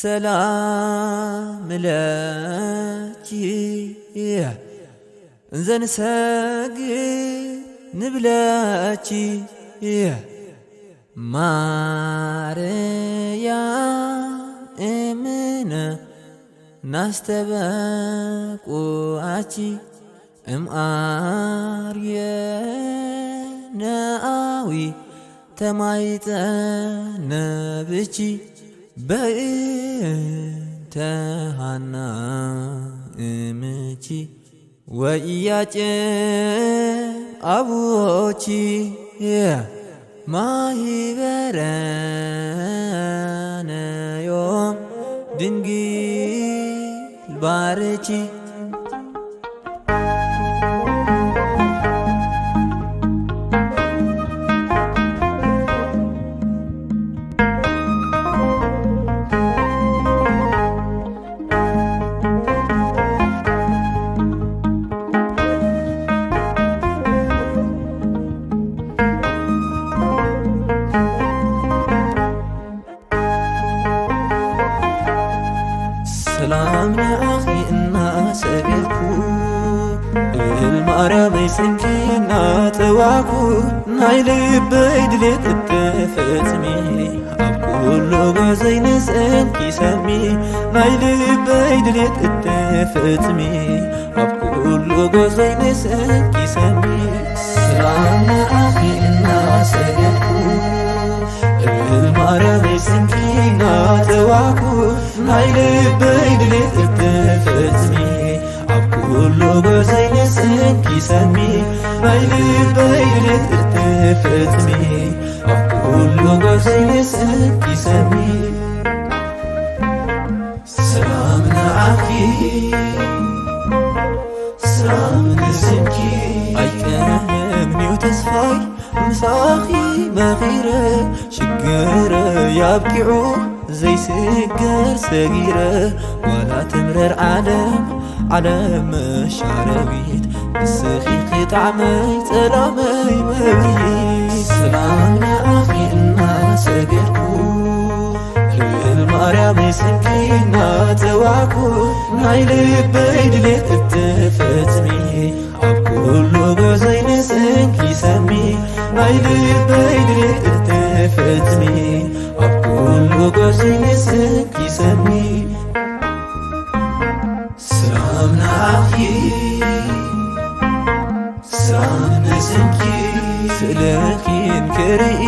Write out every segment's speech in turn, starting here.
ሰላም ለኪ ዘንሰግድ ንብለኪ ማርያም እምነ ናስተበቁኣኪ እምኣርየ ነኣዊ ተማይጸነ ብኪ በእንተ ሃና እምኪ ወኢያቄም ኣቡኪ ማሂበረነዮም ድንግል ባርኪ። ሰላም ንዓኺ እናሰገድኩ እብል ማርያመይ ስምኪ እናጸዋዕኩ ናይ ልበይ ድሌት እትፈጽሚ ኣብ ኩሉ ጉዕዞይ ንስምኪ ሰሚ ናይ ልበይ ድሌት እትፈጽሚ ኣብ ኩሉ ጉዕዞይ ንስምኪ ሰሚ ሰላም ንዓኺ እናሰገድኩ እብል ማርያመይ ስምኪ እናጸዋዕኩ ናይ ልበይ ድሌት እትፈጽሚ ኣብ ኩሉ ጉዕዞይ ንስምኪ ሰሚ ናይ ልበይ ድሌት እትፈጽሚ ኣብ ኩሉ ጉዕዞይ ንስምኪ ሰሚ ሰላም ንዓኺ ሰላም ንስምኪ ኣይቀንየን እዩ ተስፋይ ምሳኺ መኺረ ሽግረይ ኣብቂዑ ዘይስገር ሰጊረ ዋላ ትምረር ዓለም ዓለም መሻረዊት ንስኺ ኺጣዕመይ ጸላመይ መብርሂት ሰላም ንዓኺ እናሰገድኩ እብል ማርያመይ ስምኪ እናጸዋዕኩ ናይ ልበይ ድሌት እትፈጽሚ ኣብ ኩሉ ጉዕዞይ ንስምኪ ሰሚ ናይ ልበይ ድሌት እትፈጽሚ ኣብ ኩሉ ጉዕዞይ ንስምኪ ሰሚ ሰላም ንዓኺ ሰላም ንስምኪ ስእልኺን ክርኢ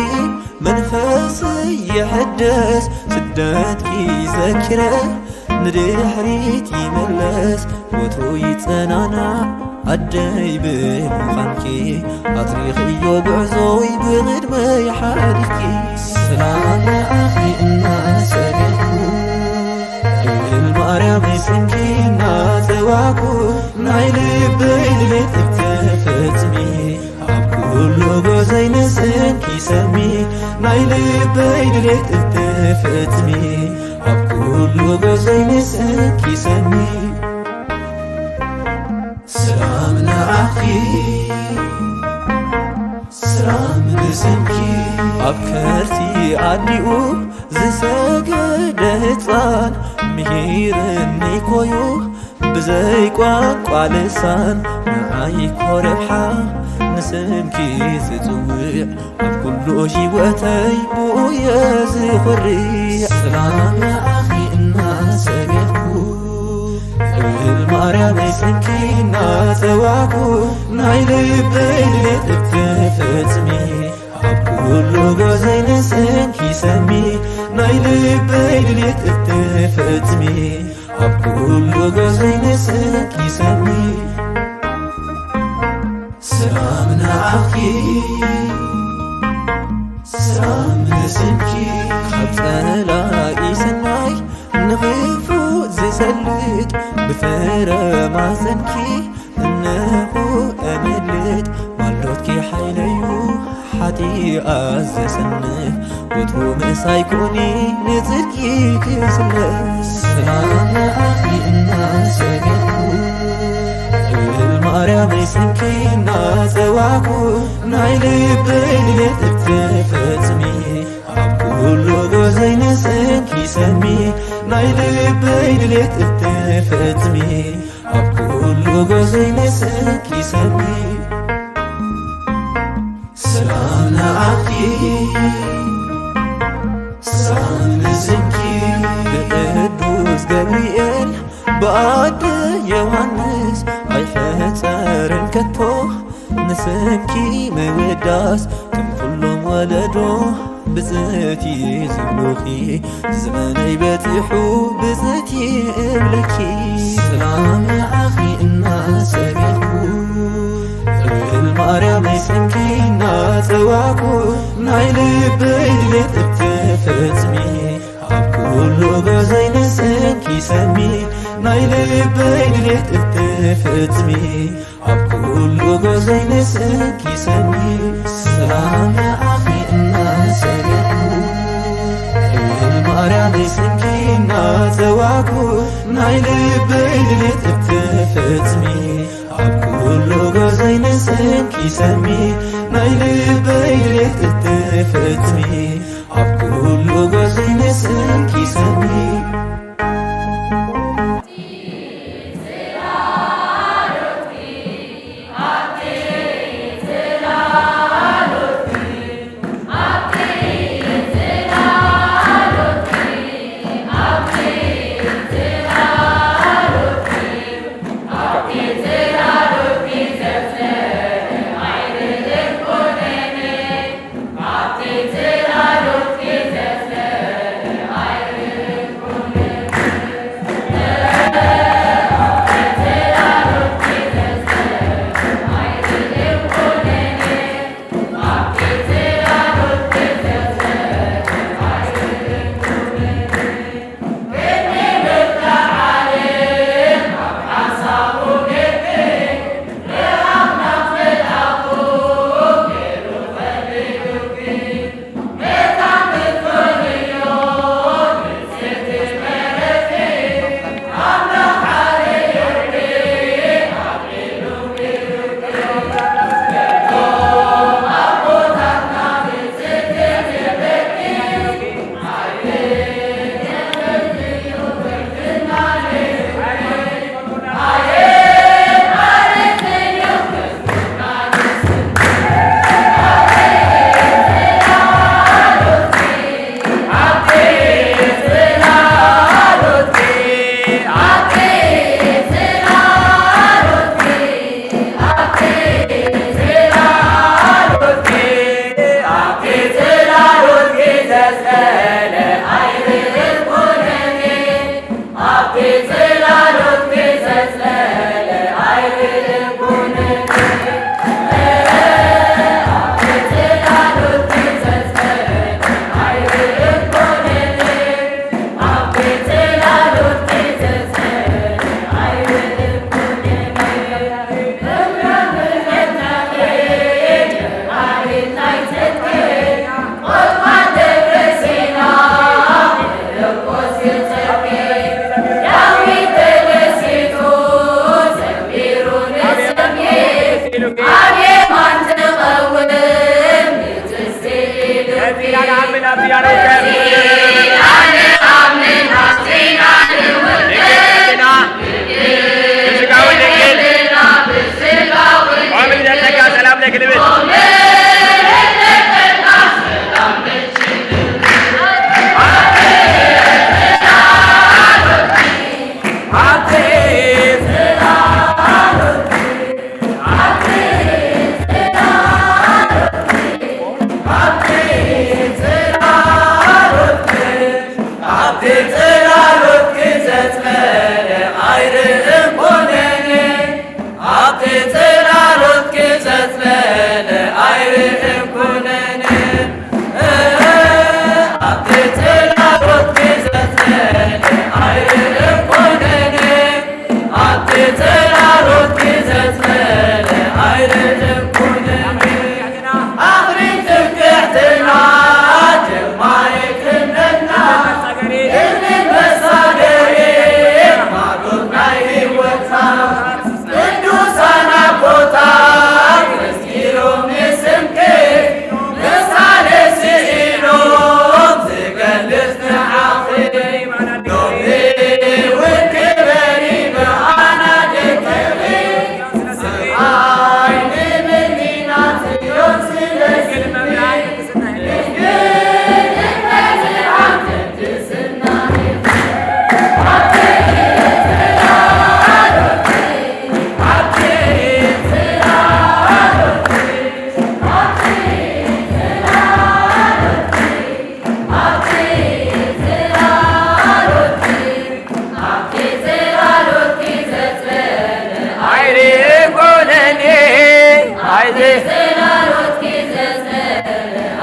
መንፈሰይ ይሕደስ ስደትኪ ዘኪረ ንድሕሪት ይምለስ ወትሩ ይጸናናዕ ኣደይ ብምዃንኪ ኣጽሪኽዮ ጉዕዞይ ብቕድመይ ሓሊፍኪ ሰላም ንዓኺ እናሰገድኩ እብል ማርያመይ ስምኪ እናጸዋዕኩ ናይ ልበይ ድሌት እትፈጽሚ ኣብ ኩሉ ጉዕዞይ ንስምኪ ሰሚ ናይ ልበይ ድሌት እትፈጽሚ ኣብ ኩሉ ጉዕዞይ ንስምኪ ሰሚ ሰላም ንዓኺ ሰላም ንስምኪ ኣብ ከርሲ ኣዲኡ ዝሰገደ ህፃን ምሂርኒ ኮዩ ብዘይ ቋንቋ ልሳን ንዓይ ኮረብሓ ንስምኪ ዝጽውዕ ኣብ ኩሉ ህይወተይ ብኡየ ዝኹርዕ ሰላም ንዓኺ እናሰገድኩ እብል ማርያመይ ስምኪ እናጸዋዕኩ ናይ ልበይ ድሌት እትፈጽሚ ኣብ ኩሉ ጉዕዞይ ንስምኪ ሰሚ ናይ ልበይ ድሌት እትፈጽሚ ኣብ ኩሉ ጉዕዞይ ንስምኪ ሰሚ ሰላም ንዓኺ ሰላም ንስምኪ ካብ ጸላኢ ሰናይ ንኽፉእ ዝሰልጥ ብፍረ ማህጸንኪ እነሆ እምልጥ ማልዶትኪ ሓይለዩ ሓጢኣት ዘሰንፍ ወትሩ ምእሳይ ኩኒ ንጽድቂ ክስለፍ ሰላም ንዓኺ እናሰገድኩ እብል ማርያመይ ስምኪ እናጸዋዕኩ ናይ ልበይ ድሌት እትፈጽሚ ኣብ ኩሉ ጉዕዞይ ንስምኪ ሰሚ ናይ ልበይ ድሌት እትፍጽሚ፣ ኣብ ኩሉ ገዘይ ንስኪ ሰሚ። ሰላም ንዓኺ፣ ሰላም ንስምኪ። ብቅዱስ ገብርኤል ብኣደ ዮሃንስ ኣይፈጸርን ከቶ፣ ንስምኪ ምውዳስ ከም ኩሎም ወለዶ። ብጽእቲ ዝብሉኺ፣ ዘመነይ በጺሑ ብጽእቲ እብለኪ። ሰላም ንዓኺ እናሰገድኩ፣ እብል ማርያም ስምኪ እናጸዋዕኩ፣ ናይ ልበይ ድሌት እትፍጽሚ፣ ኣብ ኩሉ ገዘይ ንስምኪ ሰሚ። ናይ ልበይ ድሌት እትፍጽሚ፣ ኣብ ኩሉ ገዘይ ንስምኪ ሰሚ። ሰላም ንዓኺ እናሰገድኩ፣ እብል ማርያም ስምኪ እናጸዋዕኩ፣ ናይ ልበይ ድሌት እትፍጽሚ፣ ኣብ ኩሉ ገዘይ ንስምኪ ሰሚ። ናይ ልበይ ድሌት እትፍጽሚ፣ ኣብ ኩሉ ገዘይ ንስምኪ ሰሚ።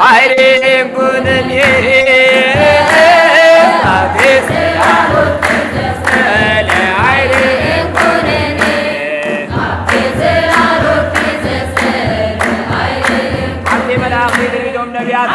ኃይሌ እንኩንኔ አቤት ኃይሌ እንኩንኔ አቤት መልአክ ትንቢቶም ነቢያት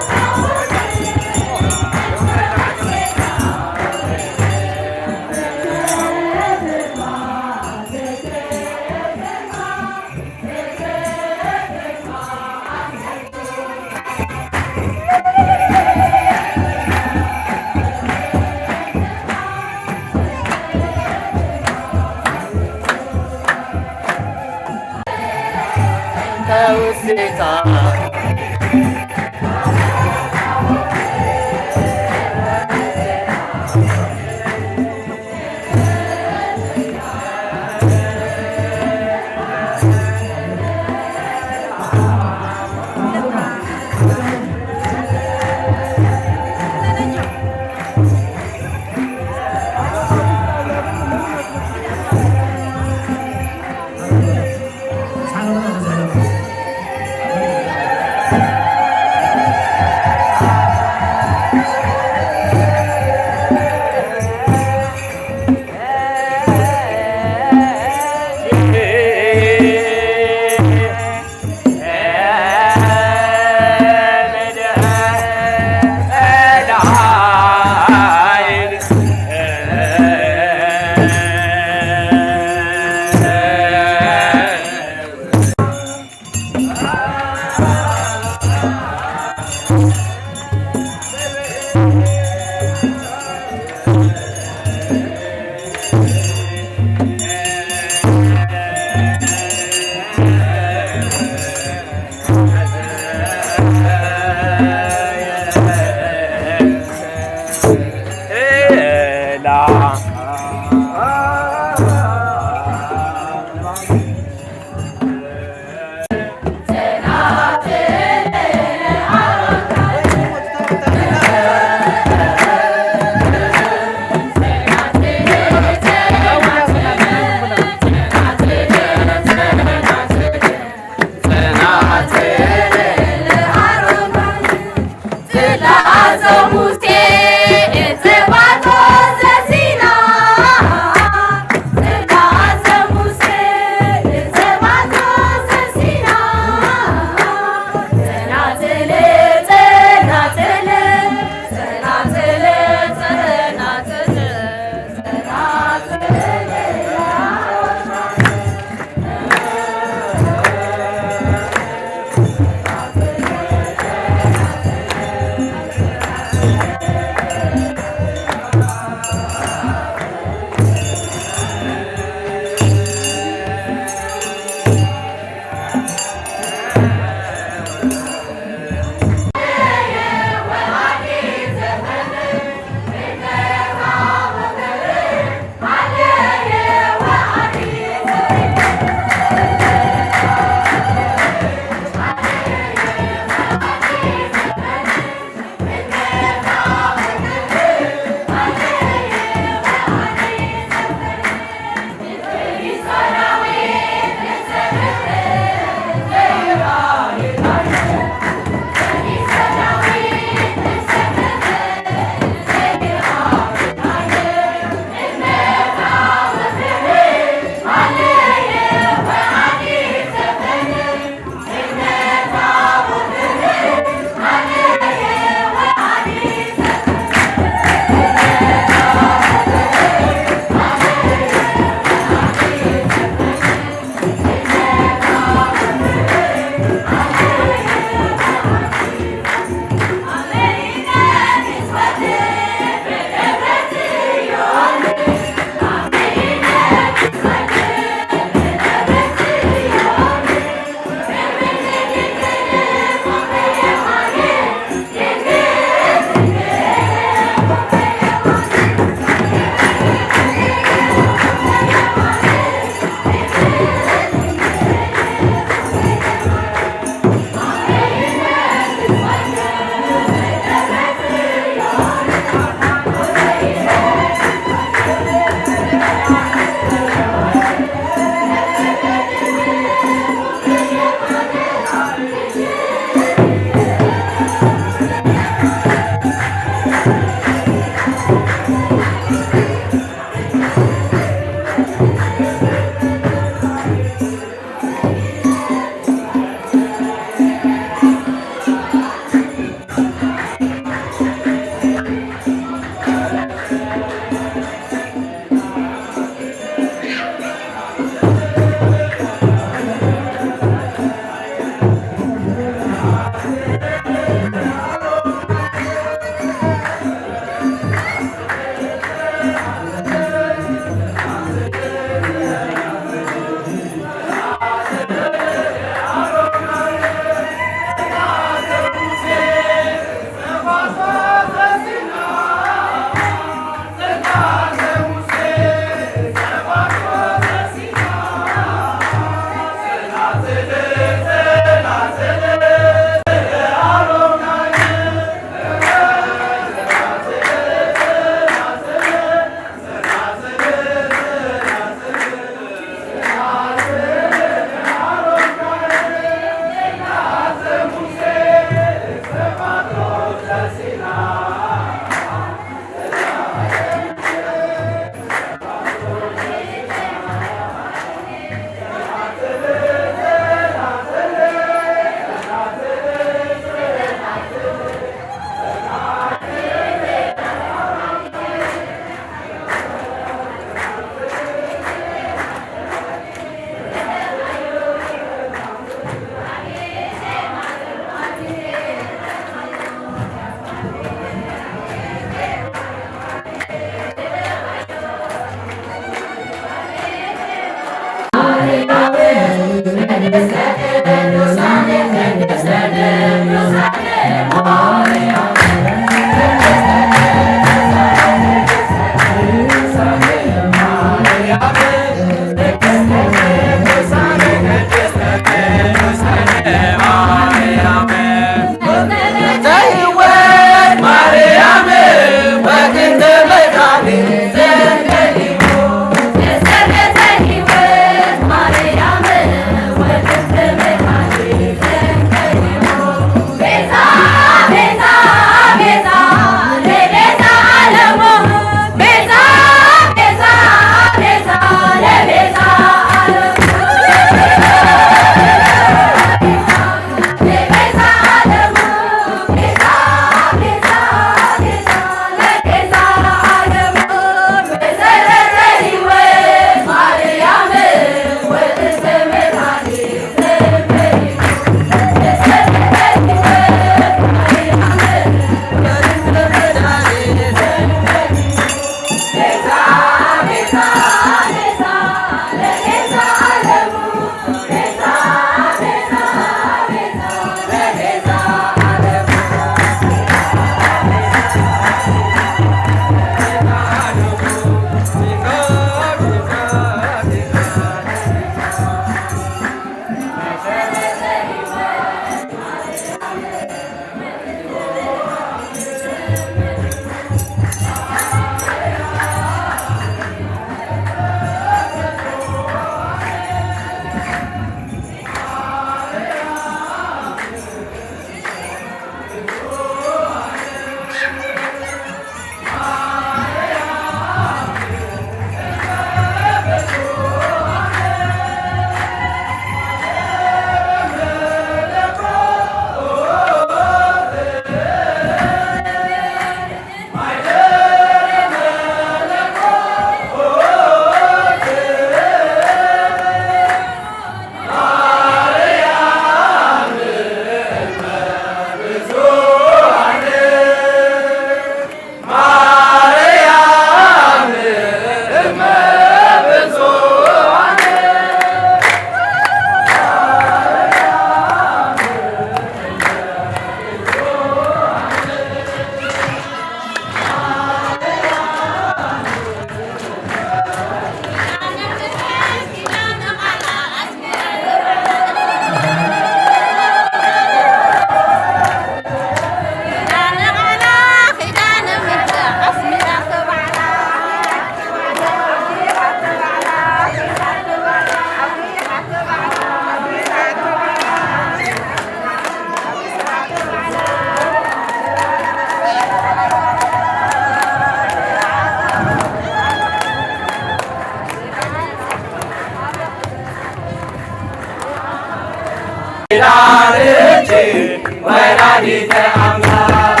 ወላዲተ ኣምላክ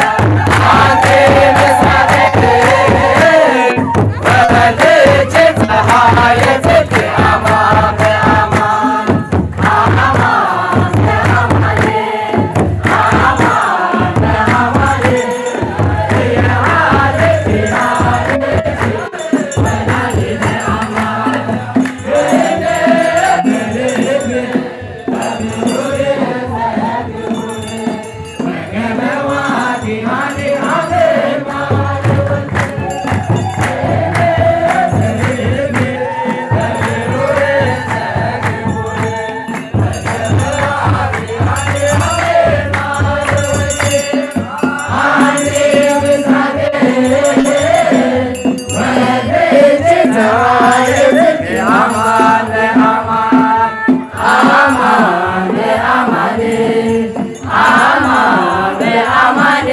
ኣንቲ ምስራቅን ወልድኪ ፀሃየ ጽድቂ ኣማን በኣማን ኣማን በኣማን ኣማን በኣማን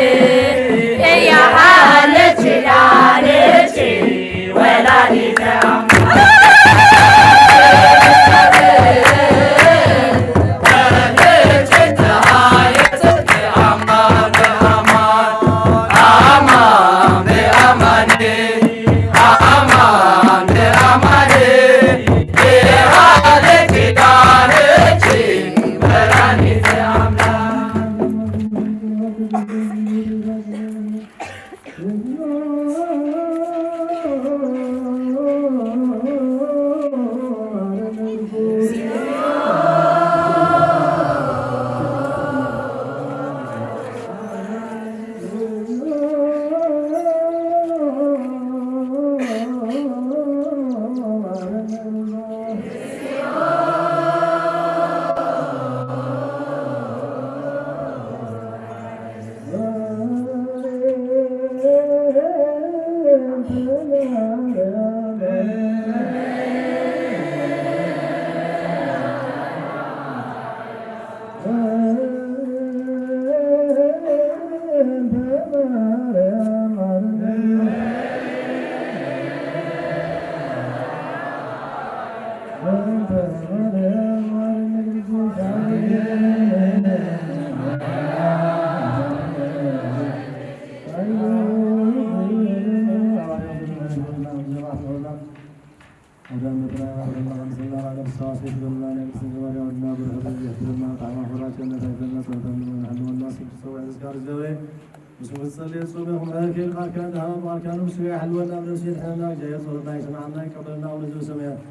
ምስ ምጸልየ ጸሎት ምሕረት ኬልካ ኪዳን ሃባ በዓልካ ምስ ይሕልወና ኣብ ነፍሲ ይድሕነና። እግዚኣብሔር ጸሎትና ይስምዓና ይቀበለና። ኣቡነ ዘበሰማያት።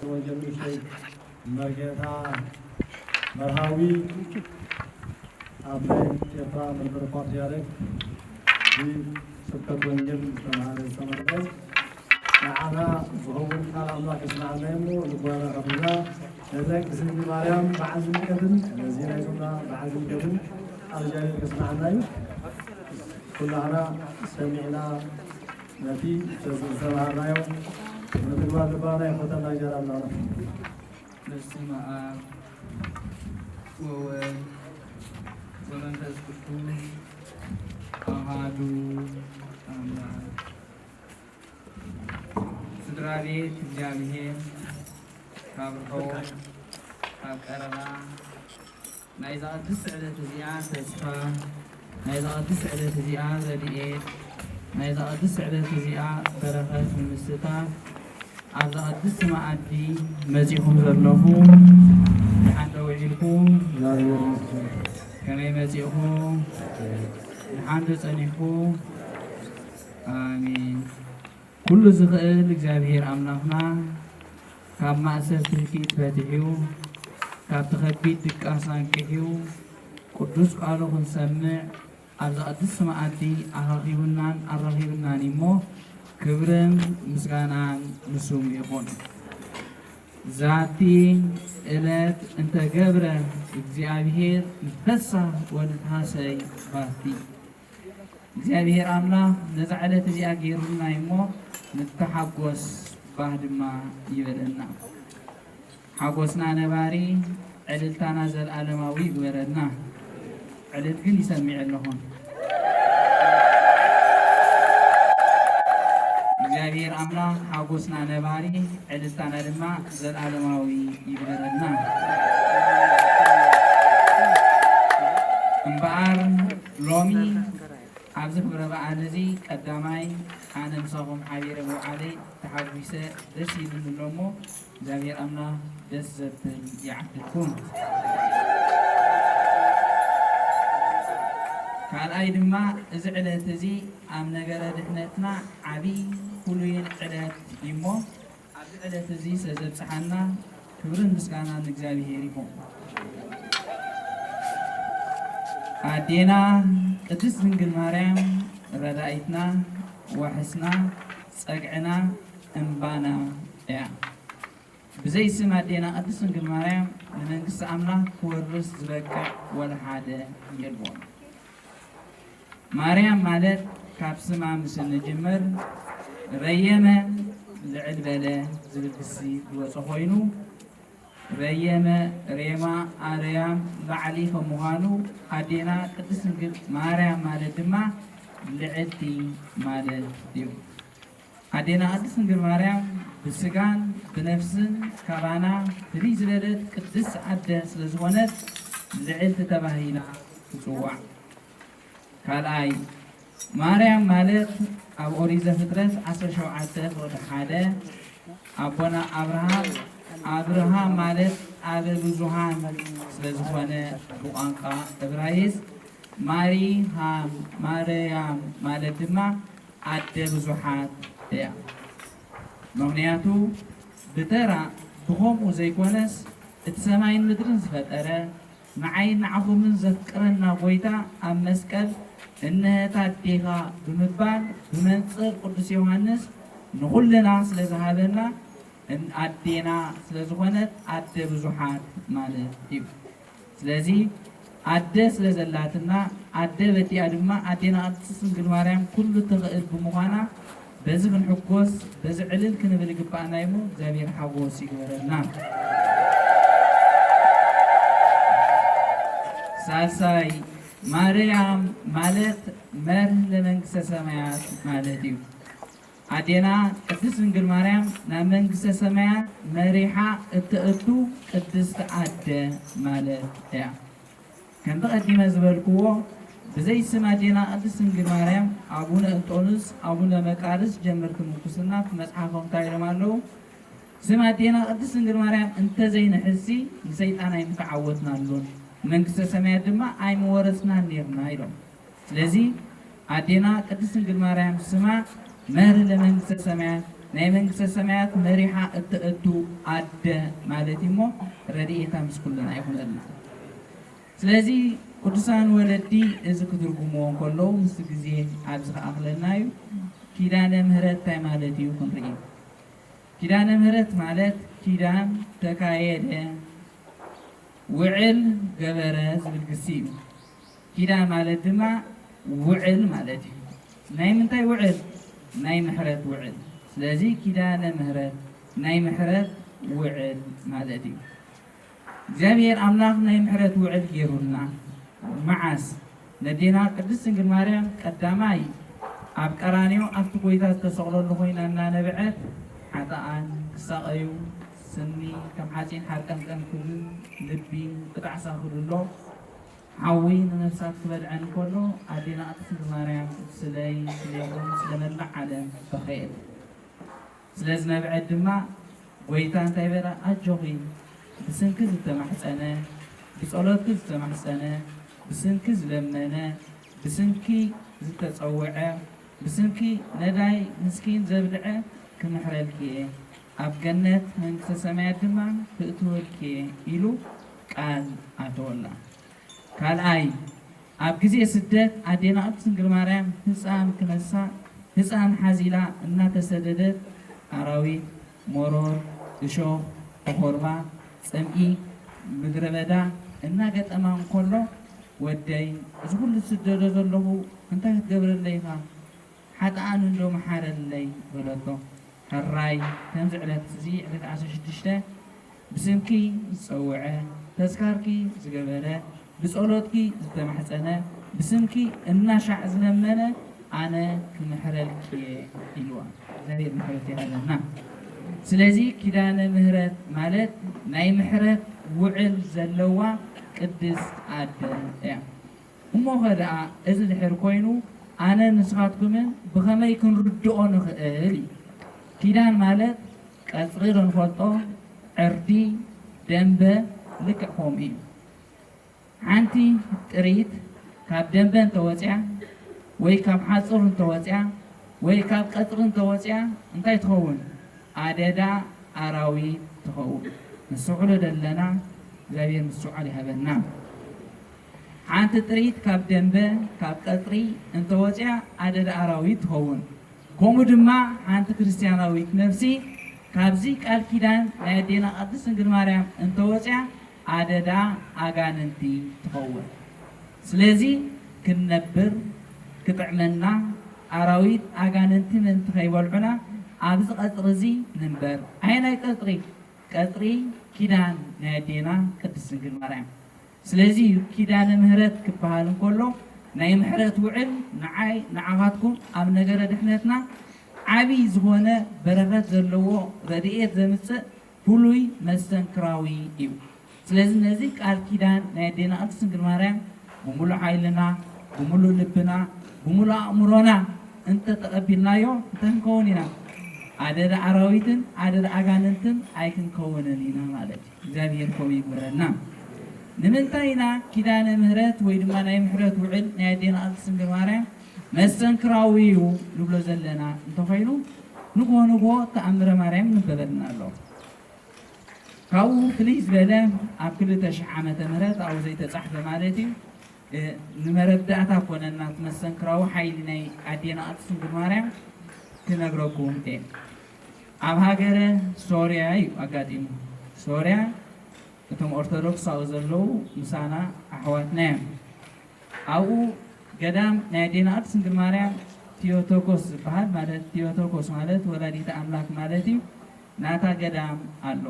ወንጌል ምሸይ መርጌታ መርሃዊ ኣብ ናይ ኤርትራ መንበረ ፓትርያርክ ብስብከት ወንጌል ዝተማህረ ዝተመርቀ ንዓና ዝኸውን ቃል ኣምላኽ የስምዓና እሞ ልቦናና ከፊትና ነዛ ቅድስቲ ማርያም በዓል ድምቀትን ነዚ ናይ ጾምና በዓል ድምቀትን ቃል እግዚኣብሔር ከስምዓና እዩ። ኩላህና ሰሚዕና ነቲ ዝተማሃርናዮ ንምትግባር ልባና ይኸፍተልና። ጀራልና ነው። በስመ አብ ወወልድ ወመንፈስ ቅዱስ አሃዱ አምላክ። ስድራ ቤት እግዚኣብሔር ካብ ርሑቕ ካብ ቀረባ ናይዛ ቅድስቲ ዕለት እዚኣ ተስፋ፣ ናይዛ ቅድስቲ ዕለት እዚኣ ረድኤት፣ ናይዛ ቅድስቲ ዕለት እዚኣ በረኸት ንምስታፍ ኣብዛ ቅድስቲ መኣዲ መጺኹም ዘለኹም ደሓን ዶ ውዒልኩም? ከመይ መጺእኹም? ደሓን ዶ ጸኒሕኩም? ኣሜን። ኩሉ ዝኽእል እግዚኣብሔር ኣምላኽና ካብ ማእሰርቲ ህልቂት ፈቲሑ፣ ካብቲ ከቢድ ድቃስ ኣንቂሑ፣ ቅዱስ ቃሉ ክንሰምዕ ኣብዛ ቅድስቲ መኣዲ ኣኻኺቡናን ኣራኺቡናን እዩ እሞ፣ ክብርን ምስጋናን ንስሙ ይኹን። ዛቲ ዕለት እንተ ገብረ እግዚኣብሔር ንትፈሳህ ወንትሃሰይ ባቲ። እግዚኣብሔር ኣምላኽ ነዛ ዕለት እዚኣ ገይሩልና እዩ እሞ፣ ንተሓጎስ ባህ ድማ ይበለና። ሓጎስና ነባሪ፣ ዕልልታና ዘልኣለማዊ ይግበረልና። ዕልል ግን ይሰሚዕ ኣለኹም። እግዚኣብሔር ኣምላኽ ሓጎስና ነባሪ፣ ዕልልታና ድማ ዘልኣለማዊ ይግበረልና። እምበኣር ሎሚ ኣብዚ ክብረ በዓል እዚ ቀዳማይ ኣነ ምሳኹም ሓቢረ ምውዓለይ ተሓጒሰ ደስ ኢሉኒ ኣሎ እሞ፣ እግዚኣብሔር ኣምላኽ ደስ ዘብል ይዓድልኩም። ካልኣይ ድማ፣ እዚ ዕለት እዚ ኣብ ነገረ ድሕነትና ዓብዪ ፍሉይን ዕለት እዩ እሞ፣ ኣብዚ ዕለት እዚ ስለ ዘብጽሓና ክብርን ምስጋናን ንእግዚኣብሔር ይኹን። ኣዴና ቅድስት ድንግል ማርያም ረዳኢትና፣ ዋሕስና፣ ጸግዕና፣ እምባና እያ። ብዘይ ስም ኣዴና ቅድስት ድንግል ማርያም ንመንግስቲ ኣምላኽ ክወርስ ዝበቅዕ ወላ ሓደ የልቦን። ማርያም ማለት ካብ ስማ ምስ እንጅምር ረየመ ልዕል በለ ዝብል ግሲ ዝወፀ ኮይኑ፣ ረየመ፣ ሬማ፣ ኣርያም፣ ላዕሊ ከም ምዃኑ ኣዴና ቅድስት ድንግል ማርያም ማለት ድማ ልዕልቲ ማለት እዩ። ኣዴና ቅድስት ድንግል ማርያም ብስጋን ብነፍስን ካባና ፍልይ ዝበለት ቅድስት ኣደ ስለ ዝኾነት ልዕልቲ ተባሂላ ትጽዋዕ። ካልኣይ፣ ማርያም ማለት ኣብ ኦሪት ዘፍጥረት ዓሰርተ ሸውዓተ ፍቕዲ ሓደ ኣቦና ኣብርሃም፣ ኣብርሃም ማለት ኣበ ብዙሃን ስለ ዝኾነ ብቋንቋ እብራይስጥ ማሪ ሃም፣ ማርያም ማለት ድማ ኣደ ብዙሓት እያ። ምኽንያቱ ብተራ ብኸምኡ ዘይኮነስ እቲ ሰማይን ምድርን ዝፈጠረ ንዓይን ንዓኹምን ዘፍቅረና ጎይታ ኣብ መስቀል እነሀት ኣዴኻ ብምባል ብመንጽር ቅዱስ ዮሃንስ ንኹልና ስለ ዝሃበና እን-፣ ኣዴና ስለ ዝኾነት ኣደ ብዙሓት ማለት እዩ። ስለዚ ኣደ ስለ ዘላትና ኣደ በዲኣ ድማ ኣዴና ቅድስት ድንግል ማርያም ኩሉ ትኽእል ብምዃና በዚ ክንሕጎስ በዚ ዕልል ክንብል ይግባኣና እዩ። እግዚኣብሔር ሓጎስ ይግበረልና። ሳልሳይ ማርያም ማለት መርህ ለመንግስተ ሰማያት ማለት እዩ። ኣዴና ቅድስት ድንግል ማርያም ናብ መንግስተ ሰማያት መሪሓ እተእቱ ቅድስቲ ኣደ ማለት እያ። ከምቲ ቀዲመ ዝበልክዎ ብዘይ ስም ኣዴና ቅድስት ድንግል ማርያም ኣቡነ እንጦንስ ኣቡነ መቃርስ ጀመርቲ ምንኩስና መጽሓፎም እንታይ ኢሎም ኣለዉ? ስም ኣዴና ቅድስት ድንግል ማርያም እንተዘይንሕሲ ንሰይጣን ኣይምተዓወትናሉን መንግስተ ሰማያት ድማ ኣይምወረስናን ነርና ኢሎም። ስለዚ ኣዴና ቅድስት ድንግል ማርያም ስማ መህሪ ለመንግስተ ሰማያት፣ ናይ መንግስተ ሰማያት መሪሓ እተእቱ ኣደ ማለት እዩ እሞ ረድኤታ ምስ ኩልና ይኹነልና። ስለዚ ቅዱሳን ወለዲ እዚ ክትርጉምዎ እንከለዉ ምስ ግዜ ኣብ ዝኸኣኽለና እዩ። ኪዳነ ምህረት እንታይ ማለት እዩ ክንርኢ። ኪዳነ ምህረት ማለት ኪዳን ተካየደ፣ ውዕል ገበረ ዝብል ግሲ እዩ። ኪዳን ማለት ድማ ውዕል ማለት እዩ። ናይ ምንታይ ውዕል? ናይ ምሕረት ውዕል። ስለዚ ኪዳነ ምህረት ናይ ምሕረት ውዕል ማለት እዩ። እግዚኣብሔር ኣምላኽ ናይ ምሕረት ውዕል ገይሩልና። መዓስ? ነዴና ቅድስት ድንግል ማርያም ቀዳማይ ኣብ ቀራንዮ ኣብቲ ጎይታ ዝተሰቕለሉ ኮይና እናነበዐት፣ ሓጥኣን ክሳቐዩ፣ ስኒ ከም ሓፂን ሓርቀንቀን ክብል፣ ልቢ ብጣዕሳ ክድሎ፣ ሓዊ ንነፍሳት ክበልዐን እንከሎ፣ ኣዴና ቅድስት ድንግል ማርያም ስለይ፣ ስለይኹም፣ ስለ መላእ ዓለም በኸየት። ስለ ዝነብዐት ድማ ጎይታ እንታይ በላ? ኣጆኺ፣ ብስምኪ ዝተማሕጸነ፣ ብጸሎትኪ ዝተማሕጸነ፣ ብስምኪ ዝለመነ፣ ብስምኪ ዝተጸውዐ፣ ብስምኪ ነዳይ ምስኪን ዘብልዐ ክምሕረልኪ እየ፣ ኣብ ገነት መንግስተ ሰማያት ድማ ክእትወልኪ እየ ኢሉ ቃል ኣተወላ። ካልኣይ፣ ኣብ ግዜ ስደት ኣዴና ቅድስት ድንግል ማርያም ህፃን ክነሳ፣ ህፃን ሓዚላ እናተሰደደት ኣራዊት፣ መሮር፣ እሾኽ፣ ኮኾርባ፣ ፅምኢ፣ ምድረ በዳ እናገጠማ እንከሎ፣ ወደይ፣ እዚ ኩሉ ዝስደዶ ዘለኹ እንታይ ክትገብረለይ ኢኻ? ሓጥኣን እንዶ መሓረለይ በለቶ። ሕራይ ከምዚ ዕለት እዚ ዕለት ዓሰርተ ሽዱሽተ ብስምኪ ዝጸውዐ፣ ተስካርኪ ዝገበረ፣ ብጸሎትኪ ዝተማሕጸነ፣ ብስምኪ እናሻዕ ዝለመነ ኣነ ክምሕረልኪ እየ ኢልዋ። እግዚኣብሔር ምሕረት ይሃበና። ስለዚ ኪዳነ ምህረት ማለት ናይ ምሕረት ውዕል ዘለዋ ቅድስት ኣደ እያ። እሞኸ ደኣ እዚ ድሕር ኮይኑ ኣነን ንስኻትኩምን ብኸመይ ክንርድኦ ንኽእል እዩ? ኪዳን ማለት ቀጽሪ ዶ ንፈልጦ፣ ዕርዲ፣ ደንበ ልክዕ ከምኡ እዩ። ሓንቲ ጥሪት ካብ ደንበ እንተወፅያ ወይ ካብ ሓፁር እንተወፅያ ወይ ካብ ቀፅሪ እንተወፅያ እንታይ ትኸውን? ኣደዳ ኣራዊት ትኸውን። ንስዕሎ ዘለና እግዚኣብሔር ምስትውዓል ይሃበና። ሓንቲ ጥሪት ካብ ደንበ ካብ ቀፅሪ እንተወፅያ ኣደዳ ኣራዊት ትኸውን። ከምኡ ድማ ሓንቲ ክርስትያናዊት ነፍሲ ካብዚ ቃል ኪዳን ናይ ኣዴና ቅድስት ድንግል ማርያም እንተወፅያ ኣደዳ ኣጋንንቲ ትኸውን። ስለዚ ክንነብር ክጥዕመና ኣራዊት ኣጋንንቲ ምእንቲ ከይበልዑና ኣብዚ ቀፅሪ እዚ ንንበር። ኣየናይ ቀፅሪ? ቀፅሪ ኪዳን ናይ ኣዴና ቅድስት ድንግል ማርያም። ስለዚ እዩ ኪዳነ ምህረት ክበሃል እንከሎ ናይ ምሕረት ውዕል ንዓይ ንዓኻትኩም ኣብ ነገረ ድሕነትና ዓብዪ ዝኾነ በረኸት ዘለዎ ረድኤት ዘምፅእ ፍሉይ መስተንክራዊ እዩ። ስለዚ ነዚ ቃል ኪዳን ናይ ኣዴና ቅድስት ድንግል ማርያም ብምሉእ ሓይልና፣ ብምሉእ ልብና፣ ብምሉእ ኣእምሮና እንተተቐቢልናዮ እንታይ ክንከውን ኢና? ኣደዳ ኣራዊትን ኣደዳ ኣጋንንትን ኣይክንከውንን ኢና ማለት እዩ። እግዚኣብሔር ከምኡ ይግበረልና። ንምንታይ ኢና ኪዳነ ምህረት ወይ ድማ ናይ ምሕረት ውዕል ናይ ኣዴና ቅድስት ድንግል ማርያም መስተንክራዊ እዩ ንብሎ ዘለና እንተኾይኑ፣ ንግሆ ንግሆ ተኣምረ ማርያም ይንበበልና ኣሎ። ካብኡ ፍልይ ዝበለ ኣብ ክልተ ሽሕ ዓመተ ምህረት ኣብኡ ዘይተጻሕፈ ማለት እዩ፣ እ፣ ንመረዳእታ ኮነና እቲ መስተንክራዊ ሓይሊ ናይ ኣዴና ቅድስት ድንግል ማርያም ክነግረኩም እየ። ኣብ ሃገረ ሶርያ እዩ ኣጋጢሙ። ሶርያ እቶም ኦርቶዶክስ ኣብኡ ዘለዉ ምሳና ኣሕዋትና እዮም። ኣብኡ ገዳም ናይ ኣዴና ቅድስት ድንግል ማርያም ቲዮቶኮስ ዝበሃል፣ ማለት ቲዮቶኮስ ማለት ወላዲተ ኣምላክ ማለት እዩ፣ ናታ ገዳም ኣሎ።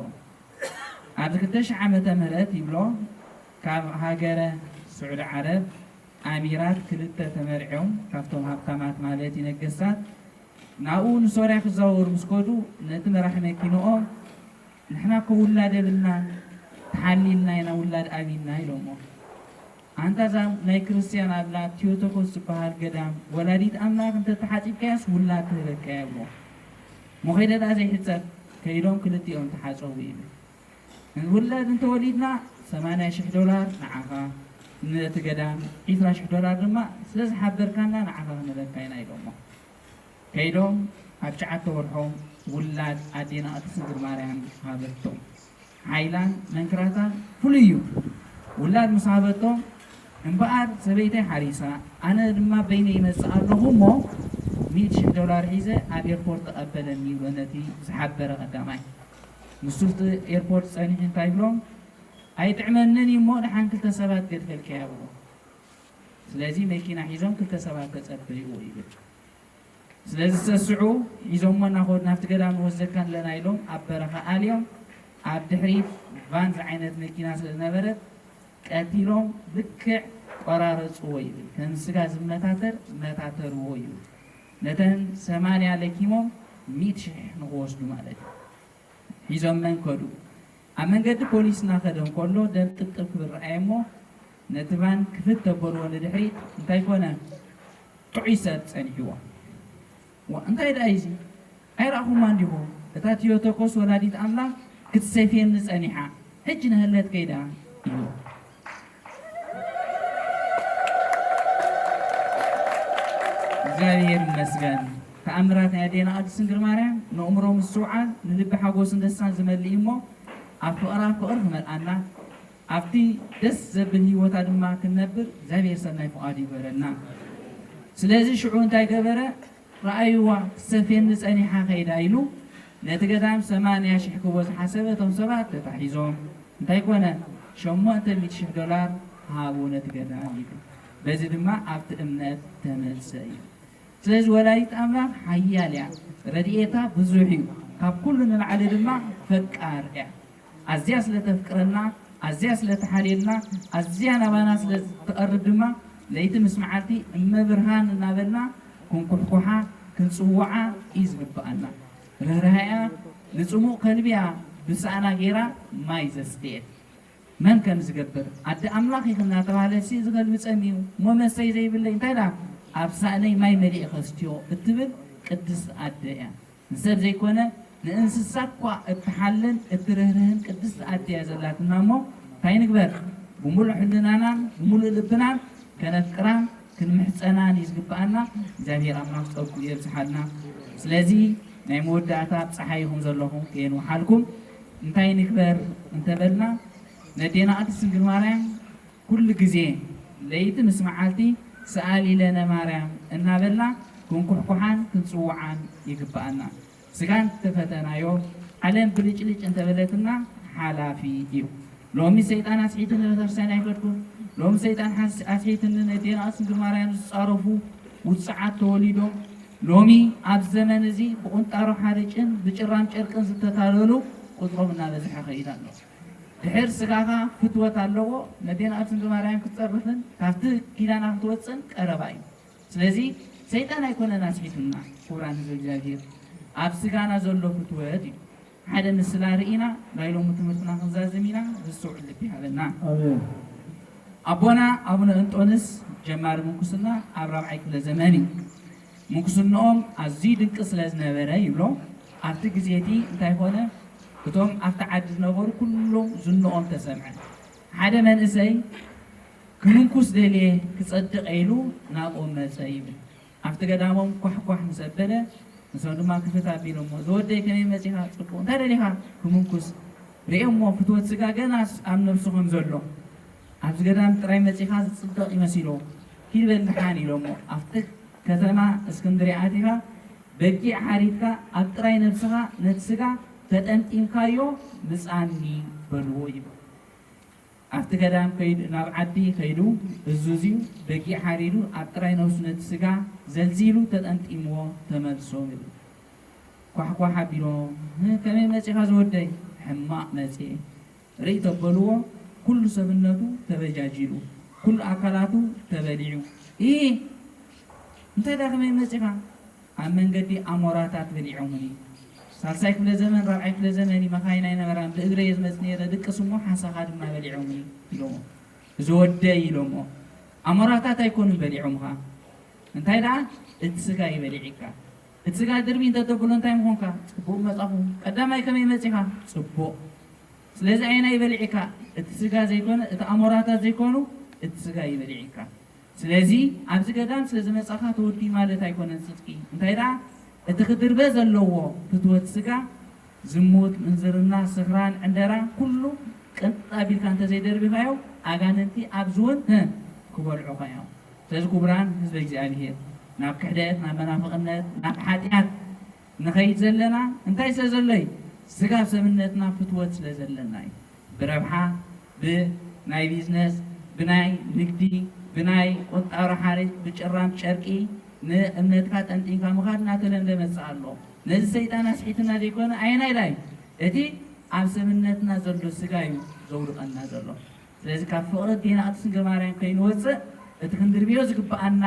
ኣብዚ ክልተ ሽሕ ዓመተ ምህረት ይብሎ ካብ ሃገረ ስዑዲ ዓረብ ኣሚራት ክልተ ተመርዕዮም ካብቶም ሃብታማት ማለት እዩ ነገስታት ናብኡ ንሶርያ ክዘዋወሩ ምስ ከዱ ነቲ መራሒ መኪንኦም ንሕና እኮ ውላድ የብልናን፣ ተሓሊልና ኢና ውላድ ኣቢና ኢሎሞ። ኣንታ እዛ ናይ ክርስትያን ኣላ ቲዮቶኮስ ዝበሃል ገዳም ወላዲት ኣምላክ እንተተሓፂብካያስ ውላድ ትህበካ እያ እሞ። መኸይደ ደኣ ዘይሕፀብ ከይዶም ክልቲኦም ተሓፀቡ ይብል። ውላድ እንተወሊድና ሰማንያ ሽሕ ዶላር ንዓኻ፣ ነቲ ገዳም ዒስራ ሽሕ ዶላር ድማ ስለ ዝሓበርካና ንዓኻ ክንህበካ ኢና ኢሎሞ። ከይዶም ኣብ ትሽዓተ ወርሖም ውላድ ኣዴና ቅድስት ድንግል ማርያም ሃበቶም። ሓይላን መንክራታን ፍሉይ እዩ። ውላድ ምስ ሃበቶም እምበኣር ሰበይተይ ሓሪሳ፣ ኣነ ድማ በይነ ይመጽእ ኣለኹ እሞ ሚእቲ ሽሕ ዶላር ሒዘ ኣብ ኤርፖርት ተቐበለኒ ይብሎ ነቲ ዝሓበረ ቀዳማይ። ንሱ ኣብቲ ኤርፖርት ጸኒሑ እንታይ ይብሎም? ኣይጥዕመንን እዩ እሞ ደሓን ክልተ ሰባት ገድፈልካ ይብሎ። ስለዚ መኪና ሒዞም ክልተ ሰባት ተጸበይዎ ይብል። ስለዚ ዝሰስዑ ሒዞሞ እናኸዱ ናብቲ ገዳም ንወስደካ ኣለና ኢሎም ኣብ በረኻ ኣልዮም። ኣብ ድሕሪት ቫን ዝዓይነት መኪና ስለ ዝነበረት ቀቲሎም ልክዕ ቆራረፅዎ ይብል። ከም ስጋ ዝመታተር መታተርዎ ይብል። ነተን ሰማንያ ለኪሞም ሚእቲ ሽሕ ንክወስዱ ማለት እዩ። ሒዞመን ከዱ። ኣብ መንገዲ ፖሊስ እናኸደ እንከሎ ደም ጥብጥብ ክብል ረኣየ እሞ ነቲ ቫን ክፍት ተበልዎ ንድሕሪት እንታይ ኮነ? ጥዑይ ሰብ ጸኒሕዎ። ዋ እንታይ ደኣ እዚ? ኣይረኣኹማ እንዲኹም? እታ ቲዮቶኮስ ወላዲት ኣምላኽ ክትሰፍየኒ ጸኒሓ፣ ሕጂ ነህለት ከይዳ እዩ። እግዚኣብሔር ይመስገን። ተኣምራት ናይ ኣዴና ቅድስት ድንግል ማርያም ንእምሮ ምስትውዓል ንልቢ ሓጎስን ደስታን ዝመልእ እዩ እሞ ኣብ ፍቕራ ፍቕሪ ክመልኣና ኣብቲ ደስ ዘብል ህይወታ ድማ ክንነብር እግዚኣብሔር ሰናይ ፍቓዱ ይግበረልና። ስለዚ ሽዑ እንታይ ገበረ? ረኣይዋ ክትሰፍየኒ ጸኒሓ ከይዳ ኢሉ ነቲ ገዳም ሰማንያ ሽሕ ክቦ ዝሓሰበ እቶም ሰባት ተታሒዞም እንታይ ኮነ? ሸሞንተ ሚእቲ ሽሕ ዶላር ሃቡ ነቲ ገዳም ኢሉ። በዚ ድማ ኣብቲ እምነት ተመልሰ እዩ። ስለዚ ወላዲት ኣምላኽ ሓያል እያ፣ ረድኤታ ብዙሕ እዩ፣ ካብ ኩሉ ንላዕሊ ድማ ፈቃር እያ። ኣዝያ ስለ ተፍቅረና፣ ኣዝያ ስለ ትሓልየልና፣ ኣዝያ ናባና ስለ ትቐርብ ድማ ለይቲ ምስ መዓልቲ እመ ብርሃን እናበልና ክንኩሕኩሓ ክንጽውዓ እዩ ዝግብኣና። ርህራሄኣ ንጽሙእ ከልቢ እያ ብሳእና ገይራ ማይ ዘስትየት። መን ከም ዝገብር ኣደ ኣምላኽ ኢኺ እናተባህለ ሲ እዚ ከልቢ ጸሚኡ እሞ መስተይ ዘይብለይ እንታይ ደኣ ኣብ ሳእነይ ማይ መሊእ ከስትዮ እትብል ቅድስት ኣደ እያ። ንሰብ ዘይኮነ ንእንስሳ እኳ እትሓልን እትርህርህን ቅድስት ኣደ እያ ዘላትና እሞ እንታይ ንግበር? ብምሉእ ሕልናናን ብምሉእ ልብናን ከነፍቅራን ክንምሕጸናን እዩ ዝግብኣና። እግዚኣብሔር ኣምላኽ ጸጉ የብዝሓልና። ስለዚ ናይ መወዳእታ ኣብ ጸሓይ ኢኹም ዘለኹም ከየንውሓልኩም እንታይ ንግበር እንተበልና ነዴና ቅድስት ድንግል ማርያም ኩሉ ግዜ ለይቲ ምስ መዓልቲ ሰኣሊ ለነ ማርያም እናበልና ክንኩሕኩሓን ክንጽውዓን ይግብኣና። ስጋ እንተፈተናዮ ዓለም ብልጭልጭ እንተበለትና ሓላፊ እዩ። ሎሚ ሰይጣን ኣስሒትኒ ቤተክርስትያን ኣይከድኩን። ሎሚ ሰይጣን ሓስ- ኣስሒትኒ ነዴና ቅድስት ድንግል ማርያም ዝጻረፉ ውጽዓት ተወሊዶም። ሎሚ ኣብ ዘመን እዚ ብቁንጣሮ ሓርጭን ብጭራም ጨርቅን ዝተታለሉ ቁጽሮም እናበዝሐ ከይድ ኣሎ። ድሕር ስጋኻ ፍትወት ኣለዎ፣ ነዴና ቅድስት ድንግል ማርያም ክትጸርፍን ካብቲ ኪዳና ክትወጽእን ቀረባ እዩ። ስለዚ ሰይጣን ኣይኮነን ኣስሒቱና፣ ክቡራን ህዝቢ እግዚኣብሔር፣ ኣብ ስጋና ዘሎ ፍትወት እዩ። ሓደ ምስላ ርኢና ናይ ሎሚ ትምህርትና ክንዛዝም ኢና። ዝስተውዕል ልቢ ይሃበና። ኣሜን። ኣቦና ኣቡነ እንጦንስ ጀማሪ ምንኩስና ኣብ ራብዓይ ክፍለ ዘመን እዩ። ምንኩስንኦም ኣዝዩ ድንቂ ስለ ዝነበረ ይብሎ፣ ኣብቲ ግዜ እቲ እንታይ ኮነ? እቶም ኣብቲ ዓዲ ዝነበሩ ኩሎም ዝንኦም ተሰምዐ። ሓደ መንእሰይ ክምንኩስ ደልየ ክጸድቕ ኢሉ ናብኦም መጸ ይብል። ኣብቲ ገዳሞም ኳሕኳሕ ምስ ኣበለ ንሶም ድማ ክፍት ኣቢሎሞ፣ ዝወደይ ከመይ መጺኻ? ጽቡቕ። እንታይ ደሊኻ? ክምንኩስ። ርእዮሞ ፍትወት ስጋ ገና ኣብ ነብሱ ከም ዘሎ፣ ኣብዚ ገዳም ጥራይ መጺኻ ዝጽደቕ ይመሲሎ። ኪድ በል ድሓን ኢሎሞ። ኣብቲ ከተማ እስክንድርያ ኣቲኻ በጊዕ ሓሪድካ ኣብ ጥራይ ነብስኻ ነቲ ስጋ ተጠምጢምካዮ ምጻኒ በልዎ ይብል። ኣብቲ ገዳም ከይዱ ናብ ዓዲ ከይዱ እዙዝዩ በጊዕ ሓሪዱ ኣብ ጥራይ ነብሱ ነቲ ስጋ ዘልዚሉ ተጠምጢምዎ ተመልሶም ይብል። ኳሕኳሕ ኣቢሎም "ህ፣ ከመይ መጺኻ ዝወደይ?" "ሕማቕ መጺኤ" ርእይ ተበልዎ ኩሉ ሰብነቱ ተበጃጂሉ ኩሉ ኣካላቱ ተበሊዑ "ኢ እንታይ ዳ ከመይ መጺኻ?" ኣብ መንገዲ ኣሞራታት በሊዖምኒ። ሳልሳይ ክፍለ ዘመን ራብዓይ ክፍለ ዘመን መኻይን ኣይነበራን ብእግረ እየ ዝመጽእ ነይረ ድቅስ እሞ ሓሳኻ ድማ በሊዖምኒ ኢሎሞ። እዚ ወደይ ኢሎሞ። ኣሞራታት ኣይኮኑን በሊዖምኻ እንታይ ደኣ እቲ ስጋ እዩ በሊዒካ። እቲ ስጋ ድርቢ እንተተብሎ እንታይ ምኾንካ? ጽቡቕ መጻኹ። ቀዳማይ ከመይ መጺኻ? ጽቡቕ። ስለዚ ኣየናይ በሊዕካ? እቲ ስጋ ዘይኮነ እቲ ኣሞራታት ዘይኮኑ እቲ ስጋ እዩ በሊዕካ። ስለዚ ኣብዚ ገዳም ስለ ዝመጻኻ ተወዲ ማለት ኣይኮነን ጽድቂ። እንታይ ደኣ እቲ ክድርበ ዘለዎ ፍትወት ስጋ፣ ዝሙት፣ ምንዝርና፣ ስኽራን፣ ዕንደራ፣ ኩሉ ቅንጣ ቢልካ እንተዘይደርቢኻዮ ኣጋንንቲ ኣብዚ እውን ህ ክበልዑኻ እዮም። ስለዚ ክቡራን ህዝበ እግዚኣብሔር፣ ናብ ክሕደት፣ ናብ መናፍቕነት፣ ናብ ሓጢኣት ንኸይድ ዘለና እንታይ ስለ ዘሎይ? ስጋ ሰብነትና ፍትወት ስለ ዘለና እዩ። ብረብሓ፣ ብናይ ቢዝነስ፣ ብናይ ንግዲ፣ ብናይ ቁንጣሮ ሓሪጥ፣ ብጭራም ጨርቂ ንእምነትካ ጠንጢንካ ምኻድ እናተለምደ መጽእ ኣሎ። ነዚ ሰይጣን ኣስሒትና ዘይኮነ ኣየናይ ዳይ እቲ ኣብ ሰብነትና ዘሎ ስጋ እዩ ዘውድቐና ዘሎ። ስለዚ ካብ ፍቕሪ ኣዴና ቅድስት ድንግል ማርያም ከይንወፅእ እቲ ክንድርብዮ ዝግብኣና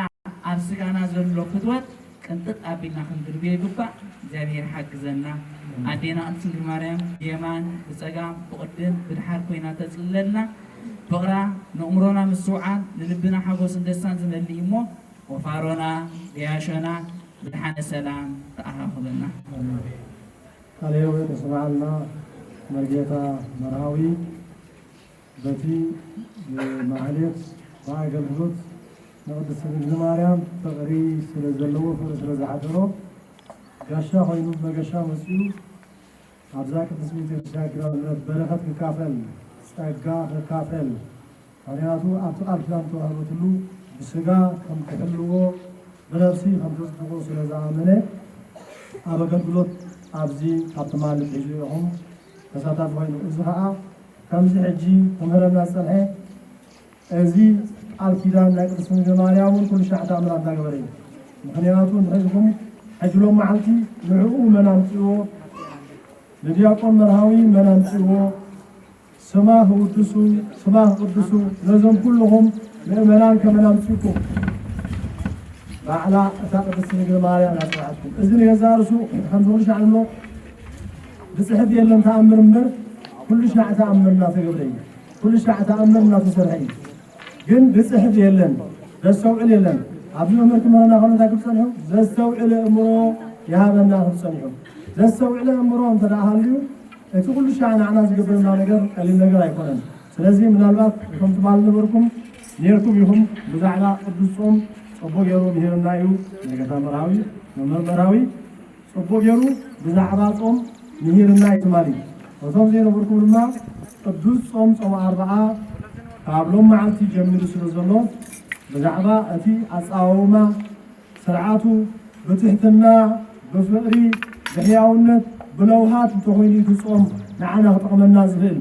ኣብ ስጋና ዘሎ ፍትወት ቅንጥጥ ኣቢልና ክንድርብዮ ይግባእ። እግዚኣብሔር ሓግዘና። ኣዴና ቅድስት ድንግል ማርያም ብየማን ብፀጋም ብቕድም ብድሓር ኮይና ተፅልለልና። ፍቕራ ንእምሮና ምስውዓል ንልብና ሓጎስን ደስታን ዝመልእ እሞ ወፋሮና ገያሾና ብድሓነ ሰላም ተኣኻኽበና። ቃለ ሕይወት የስምዓልና መርጌታ መርሃዊ። በቲ ብማህሌት ብኣገልግሎት ንቅድስት ድንግል ማርያም ፍቕሪ ስለ ዘለዎ ፍቕሪ ስለ ዝሓደሮ ጋሻ ኮይኑ መገሻ መፅኡ ኣብዛ ቅድስት ቤተክርስትያን ኪዳነ ምሕረት በረኸት ክካፈል ጸጋ ክካፈል ምኽንያቱ ኣብቲ ቃል ኪዳን ተዋህበትሉ ብስጋ ከም ትሕልዎ ብነፍሲ ከም ተጽድቑ ስለ ዝኣመነ ኣብ ኣገልግሎት ኣብዚ ካብ ትማሊ ሒዙ ኢኹም ተሳታፊ ኮይኑ እዚ ኸዓ ከምዚ ሕጂ ክምህረና ዝጸንሐ እዚ ቃል ኪዳን ናይ ቅድስት ድንግል ማርያም እውን ኩሉ ሻዕ ተኣምራት እናገበረ እዩ። ምኽንያቱ ንሕዝኩም ሕጂ ሎም መዓልቲ ንዕኡ መን ኣምፅእዎ ንዲያቆን መርሃዊ መን ኣምፅእዎ ስማ ክውድሱ ስማ ክቅድሱ ነዞም ኩልኹም ምእመናን ከመን ኣምፅእኩም ባዕላ እታ ቅድስት ድንግል ማርያም ያፅንዓትኩም። እዚ ንገዛ ርእሱ ከምዚ ኩሉ ሻዕ ንብሎ ብፅሕፍ የለን ተኣምር እምበር ኩሉ ሻዕ ተኣምር እናተገብረ እዩ። ኩሉ ሻዕ ተኣምር እናተሰርሐ እዩ። ግን ብፅሕፍ የለን ዘስተውዕል የለን። ኣብዚ መምህር ክምህረና ከሎ እንታይ ክብል ፀኒሑ ዘስተውዕል ኣእምሮ ይሃበና ክብል ፀኒሑ። ዘስተውዕል ኣእምሮ እንተ ደኣ ሃልዩ እቲ ኩሉ ሻዕ ንዓና ዝገብረና ነገር ቀሊል ነገር ኣይኮነን። ስለዚ ምናልባት እቶም ትማል ነበርኩም ኔርኩም ኢኹም ብዛዕባ ቅዱስ ጾም ጽቡቅ ገይሩ ምሂርና እዩ። መርጌታ መርሃዊ መምህር መርሃዊ ጽቡቅ ገይሩ ብዛዕባ ጾም ምሂርና እዩ ትማሊ። እቶም ዘይነበርኩም ድማ ቅዱስ ጾም ጾም ኣርብዓ ካብ ሎም መዓልቲ ጀሚሩ ስለ ዘሎ ብዛዕባ እቲ ኣጻዋውማ ስርዓቱ ብትሕትና ብፍቕሪ ብሕያውነት ብለውሃት እንተኾይኑ እቲ ጾም ንዓና ክጠቕመና ዝኽእል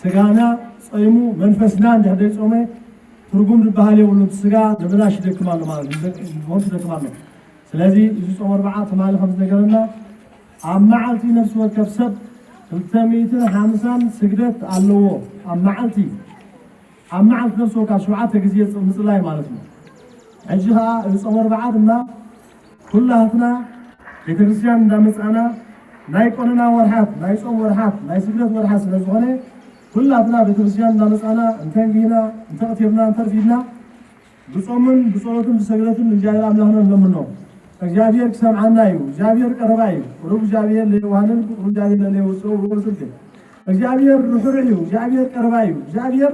ስጋና ጸይሙ መንፈስና እንድሕር ዘይጾመ ትርጉም ዝበሃል የብሉን። እቲ ስጋ ንብላሽ ይደክም ኣሎ ማለት እዩ። ንቦንቱ ይደክም ኣሎ። ስለዚ እዚ ጾም ኣርብዓ ትማሊ ከም ዝነገረና ኣብ መዓልቲ ነፍሲ ወከፍ ሰብ ክልተ ሚእትን ሓምሳን ስግደት ኣለዎ ኣብ መዓልቲ ኣብ መዓልቲ ነፍሲ ወከፍ ሸውዓተ ግዜ ምጽላይ ማለት እዩ። ሕጂ ኸዓ እዚ ጾም ኣርብዓ ድማ ኩላትና ቤተክርስትያን እንዳመጻና ናይ ቆነና ወርሓት ናይ ጾም ወርሓት ናይ ስግደት ወርሓት ስለ ዝኾነ ኩላትና ቤተክርስትያን እንዳመጻና እንተንጊህና እንተቕቲርና እንተርፊድና ብጾምን ብጸሎትን ብሰግደትን ንእግዚኣብሔር ኣምላኽና ንለምኖ። እግዚኣብሔር ክሰምዓና እዩ። እግዚኣብሔር ቀረባ እዩ። ቅሩብ እግዚኣብሔር ለየዋህንን ቅሩብ እግዚኣብሔር ለለየውፅኦ ውቁር ስልክ እግዚኣብሔር ርሑሩሕ እዩ። እግዚኣብሔር ቀረባ እዩ። እግዚኣብሔር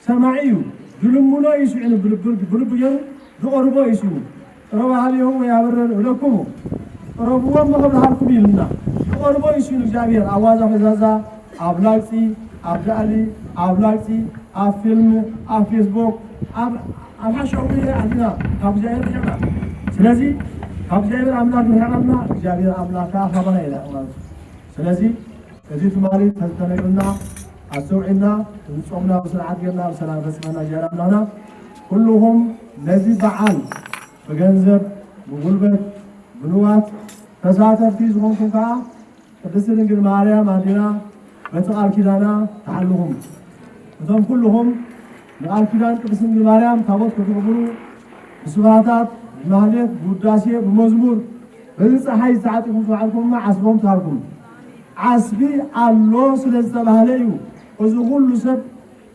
ሰማዒ እዩ። ድልምኖ እዩ ስዒኑ ብልቡ ገይሩ ድቐርቦ እዩ ስዒኑ። ቅረባ ሃልየሁ ወይ ኣበረር እብለኩሙ ቅረብዎ እሞ ከብርሃልኩም ኢልና ድቐርቦ እዩ ስዒኑ እግዚኣብሔር ኣብ ዋዛ ፈዛዛ ኣብ ላግፂ ኣብ ዳእሊ ኣብ ላግፂ ኣብ ፊልም ኣብ ፌስቡክ ኣብ ኣብ ሓሻዊ ኣቲና ካብ እግዚኣብሔር ርሒቕና ስለዚ ካብ እግዚኣብሔር ኣምላክ ርሒቓልና እግዚኣብሔር ኣምላክ ከዓ ካባና ይርሕቕ ማለት እዩ ስለዚ እዚ ትማሊ ተነግርና ኣስተውዒልና እዚ ፆምና ብስርዓት ጌርና ብሰላም ፈፂመና እግዚኣብሔር ኣምላክና ኩልኹም ነዚ በዓል ብገንዘብ ብጉልበት ብንዋት ተሳተፍቲ ዝኾንኩም ከዓ ቅድስቲ ድንግል ማርያም ኣዴና በቲ ቃል ኪዳና ትሓልኹም። እቶም ኩልኹም ንቃል ኪዳን ቅድስቲ ድንግል ማርያም ታቦት ክትቕብሉ ብስብሃታት፣ ብማህሌት፣ ብውዳሴ፣ ብመዝሙር በዚ ፀሓይ ዝተዓጢኹም ዝወዓልኩምማ ዓስቦም ትሃብኩም። ዓስቢ ኣሎ ስለ ዝተባህለ እዩ እዚ ኩሉ ሰብ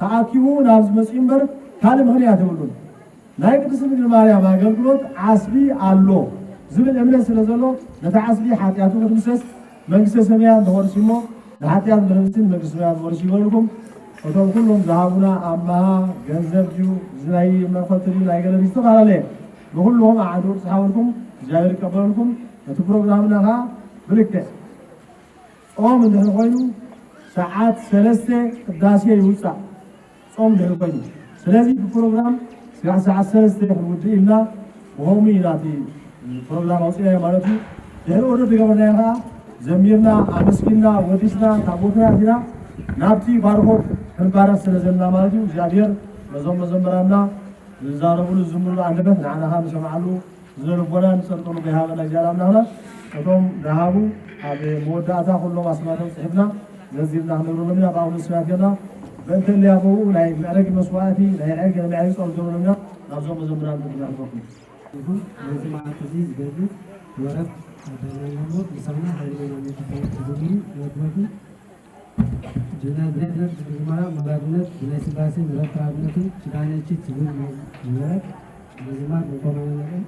ተኣኪቡ ናብዚ መፂኡ እምበር ካልእ ምኽንያት የብሉን። ናይ ቅድስት ድንግል ማርያም ኣገልግሎት ዓስቢ ኣሎ ዝብል እምነት ስለ ዘሎ ነቲ ዓስቢ ሓጢኣቱ ክትምሰስ መንግስተ ሰማያት ንኸወርስ እሞ ንሓጢኣት መደምስቲ ንመንግስተ ሰማያት ንኸወርስ ይበልኩም። እቶም ኩሎም ዝሃቡና ኣማሃ ገንዘብ ድዩ፣ እዚ ናይ መኸተ ድዩ፣ ናይ ገለ ድዩ፣ ዝተፈላለየ፣ ንኹልኹም ኣዕንዲ ቅርጺ ሓወልኩም እግዚኣብሔር ይቀበለልኩም። እቲ ፕሮግራምና ኸዓ ብልክዕ ጾም እንድሕር ኮይኑ ሰዓት ሰለስተ ቅዳሴ ይውጻእ። ጾም ድሕሪ ኮይኑ። ስለዚ ብፕሮግራም ስጋዕ ሰዓት ሰለስተ ክንውድእ ኢልና ብኸምኡ ኢና እቲ ፕሮግራም ኣውፂእናዮ ማለት እዩ። ድሕሪ ኦርደር ዝገበርናዮ ከዓ ዘሚርና ኣመስጊንና ወዲስና ታቦትና ኣቲና ናብቲ ባርኾት ክንባረኽ ስለ ዘለና ማለት እዩ። እግዚኣብሔር ነዞም መዘምራንና ዝዛረብሉ ዝዝምሩሉ ኣንደበት ንዓና ከዓ ንሰምዓሉ ስነ ልቦና ንጸድቀሉ ከይሃበና እግዚኣብሔር ኣምላኽና እቶም ዝሃቡ ኣብ መወዳእታ ኩሎም ኣስማቶም ጽሒፍና ዘዚርና ክንነግረሎም ኢና። ብኣቡነ ስብሐት ጌርና በእንተ እሊያ በውኡ ናይ መዕረጊ መስዋዕቲ ናይ ዕርቂ ናይ መዕረጊ ጸሎት ንገብረሎም ኢና። ናብዞም መዘምራን ክንረኽበኩም። ይኹን ነዚ መዓልቲ እዚ ዝገልጽ ወረብ ኣዳልናሞ ምሳና ሓይልና መጥፋት ዝዝምሩ ነግረኩም ጅና ብሬነት ዝግመራ መራድነት ብናይ ስላሴ ምረት ተራድነትን ኪዳነቺ ትብል ምረት ምዝማር ንቆመና ነገር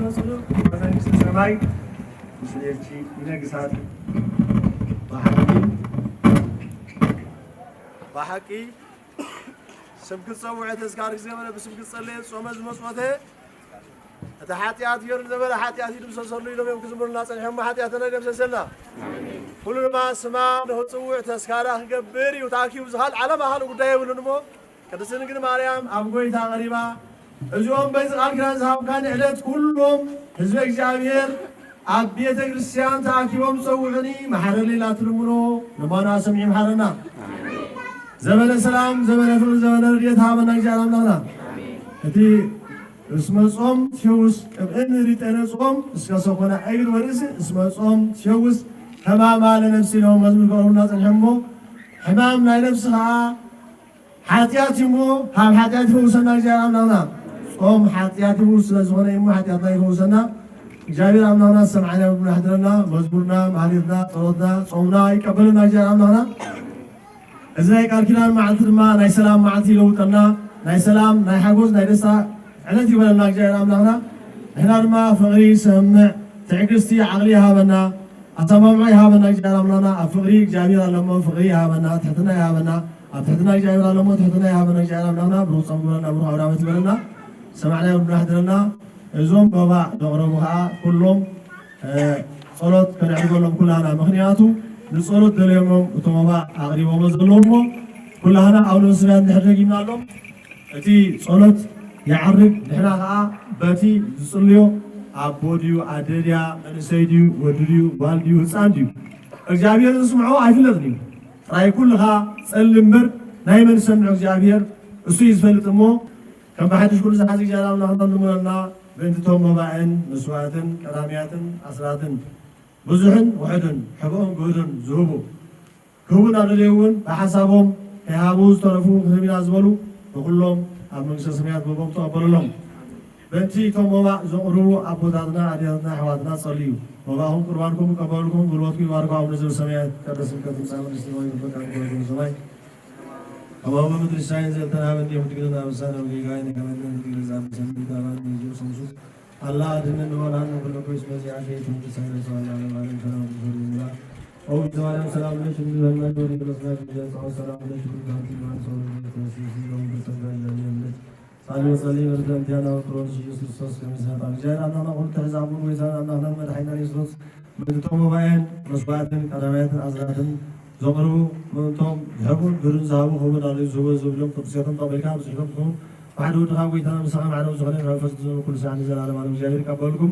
መንግስቲ ሰማይ ምስሌኪ ይነግሳት። ብሓቂ ብሓቂ ስምኪ ዝጸውዐ ተስካርኪ ዝገበረ ብስምኪ ዝጸለየ ዝጾመ ዝመጽወተ እቲ ሓጢኣት ገይሩ ዝነበረ ሓጢኣት ይድምሰሰሉ ኢሎም እዮም ክዝምሩና ጸኒሖም። ሓጢኣትና ይደምሰሰልና። ኩሉ ድማ ስማ ንኽጽውዕ ተስካራ ክገብር እዩ ተኣኪቡ። ዝኻል ዓለማ ካልእ ጉዳይ የብሉን እሞ ቅድስቲ ድንግል ማርያም ኣብ ጎይታ ቀሪባ እዚኦም በዚ ቃል ኪዳን ዝሃብካኒ ዕለት ኩሎም ህዝበ እግዚኣብሔር ኣብ ቤተ ክርስቲያን ተኣኪቦም ጸውዑኒ መሓረለይ ኢላ ትልምኖ ልመና ሰሚዑ ይምሓረና። ዘመነ ሰላም፣ ዘመነ ፍቕሪ፣ ዘመነ ረድኤት ሃበና እግዚኣብሔር ኣምላኽና። እቲ እስመ ጾም ትፈውስ ቅብእን ሪጠነ ጾም እስከ ሰኮነ ኣይግድ ወርእስ እስመ ጾም ትፈውስ ሕማማ ለነፍስ ኢሎም መዝሙር ከቕርቡና ጸኒሖም እሞ ሕማም ናይ ነፍሲ ኸዓ ሓጢኣት እዩ እሞ ካብ ሓጢኣት ይፈውሰና እግዚኣብሔር ኣምላኽና። ጾም ሓጢኣት ይፈውስ ስለ ዝኾነ እዩ እሞ ሓጢኣትና ይፈውሰና። እግዚኣብሔር ኣምላኽና ዝሰምዓና ልቡና ይሕድረና። መዝሙርና፣ ማህሌትና፣ ጸሎትና፣ ጾምና ይቀበለና እግዚኣብሔር ኣምላኽና። እዚ ናይ ቃል ኪዳን መዓልቲ ድማ ናይ ሰላም መዓልቲ ይለውጠልና። ናይ ሰላም፣ ናይ ሓጎስ፣ ናይ ደስታ ዕለት ይበለና እግዚኣብሔር ኣምላኽና። ንሕና ድማ ፍቕሪ፣ ስምምዕ፣ ትዕግስቲ፣ ዓቕሊ ይሃበና። ኣሰማምዖ ይሃበና እግዚኣብሔር ኣምላኽና። ኣብ ፍቕሪ እግዚኣብሔር ኣለሞ ፍቕሪ ይሃበና፣ ትሕትና ይሃበና። ኣብ ትሕትና እግዚኣብሔር ኣለሞ ትሕትና ይሃበና እግዚኣብሔር ኣምላኽና። ብሩኽ ጾም ግበረልና፣ ብሩኽ ኣውደ ዓመት ይበለና። ሰማዕና ይሁንና፣ ይሕድረና። እዞም መባእ ዘቕረቡ ኸዓ ኩሎም፣ እ፣ ጸሎት ከነዕርገሎም ኩላህና። ምኽንያቱ ንጸሎት ደልዮሞም እቶም መባእ ኣቕሪቦሞ ዘለዉ እሞ ኩላህና ኣውደ ስብያት እንድሕር ደጊምናሎም እቲ ጸሎት ይዓርግ። ንሕና ኸዓ በቲ ዝጽልዮ ኣቦ ድዩ፣ ኣደ ድያ፣ መንእሰይ ድዩ፣ ወዲ ድዩ፣ ጓል ድዩ፣ ህጻን ድዩ፣ እግዚኣብሔር ዝስምዖ ኣይፍለጥን እዩ። ጥራይ ኩልኻ ጸሊ እምበር ናይ መን ዝሰምዕ እግዚኣብሔር እሱ እዩ ዝፈልጥ እሞ ከም ብሓድሽ ኩሉ ዝሓዚ እግዚኣብሔር ኣምላኽና ንልምኖና ምእንቲ እቶም መባእን መስዋእትን ቀዳምያትን ኣስራትን ብዙሕን ውሑድን ሕቦን ግህዱን ዝህቡ ክህቡ እናደለዩ እውን ብሓሳቦም ከይሃቡ ዝተረፉ ክህብ ኢና ዝበሉ ንኹሎም ኣብ መንግስተ ሰማያት ቦቦም ተቐበለሎም። በቲ እቶም መባእ ዘቕርቡ ኣቦታትና ኣዴታትና ኣሕዋትና ጸልዩ። መባእኹም ቁርባንኩም ይቀበልኩም፣ ጉልበትኩም ይባርኮ፣ ኣቡነ ዘበሰማያት ይትቀደስ ስምከ ትምጻእ መንግስትከ ወይኩን ፈቃድከ በከመ በሰማይ ከማሁ በምድር ሲሳየነ ዘለለዕለትነ ሀበነ ዮም ህድግ ለነ አበሳነ ወጌጋየነ ከመ ንሕነኒ ንህድግ ለዘአበሰነ ኢታብአነ ይእዜሰ ወንሱ አላ አድነን ወአድኃን ኩለነ እስመ ዚአከ ይእቲ መንግስት ኃይል ወስብሐት ለዓለመ ዓለም። ሰላም ቅዱስ ወልድ ሙላ ኦ እግዝእተ ማርያም ሰላም ለኪ ድንግል በድናኪ ወዲበ ጸባኦት ሰላም ለኪ ብሩክት አንቲ እምአንስት ወፍሬ ከርሥኪ ቡሩክ ፍሬ ከርሥኪ። ሳሊ ወጸሊ በርዘንቲያና ወጥሮንስ ኢየሱስ ክርስቶስ ከመ ይስሐቅ። እግዚአብሔር አምላክና ኩሉ ተሕዛቡን ወይዛን አምላክና መድኃኒና ኢየሱስ ምእንቶም መባኤን መስዋዕትን ቀዳማያትን ኣስራትን ዘቕርቡ ምእንቶም ዝሕቡን ግርን ዝሃቡ ክቡን ኣሉ ዝህቦ ዝብሎም ቅዱሴቶም ጠቕሊልካ ብጽሕቶም ትኹኑ ባሕዲ ወድኻ ጎይታና ምሳኻ ማዕረው ዝኾነ መንፈስ ቅዱስ ኩሉ ሰዓት ንዘለዓለም ዓለም እግዚኣብሔር ይቀበልኩም።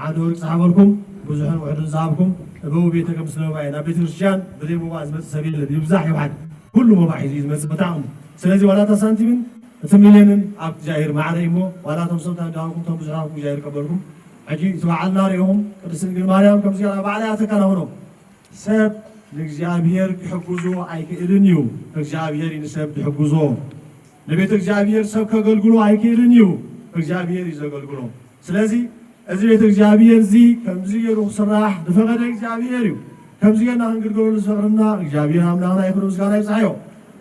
ዓንዲ ወርቂ ዝሓበልኩም ብዙሕን ውሕድን ዝሃብኩም እበው ቤተ ከም ስለ መባኤ ናብ ቤተ ክርስቲያን ብዘይ መባእ ዝመጽእ ሰብ የለን። ይብዛሕ ይውሓድ ኩሉ መባእ ሒዙ እዩ ዝመጽእ በታዕም። ስለዚ ዋላ እታ ሳንቲምን እቲ ሚልዮንን ኣብ እግዚኣብሔር ማዕረ እዩ እሞ ዋላ እቶም ሰብ ታዲሃብኩም እቶም ብዙሓትኩም እግዚኣብሔር ይቀበልኩም። ሕጂ እቲ በዓልና ርኢኹም ቅድስት ድንግል ማርያም ከምዚ ገይራ ባዕላ እያ ተከናውኖ። ሰብ ንእግዚኣብሔር ክሕግዞ ኣይክእልን እዩ፣ እግዚኣብሔር እዩ ንሰብ ዝሕግዞ። ንቤተ እግዚኣብሔር ሰብ ከገልግሎ ኣይክእልን እዩ፣ እግዚኣብሔር እዩ ዘገልግሎ። ስለዚ እዚ ቤተ እግዚኣብሔር እዚ ከምዚ ገይሩ ክስራሕ ዝፈቐደ እግዚኣብሔር እዩ። ከምዚ ጌርና ክንግልገለሉ ዝፈቕደልና እግዚኣብሔር ኣምላኽና ይኽብር ምስጋና ይብጽሓዮ።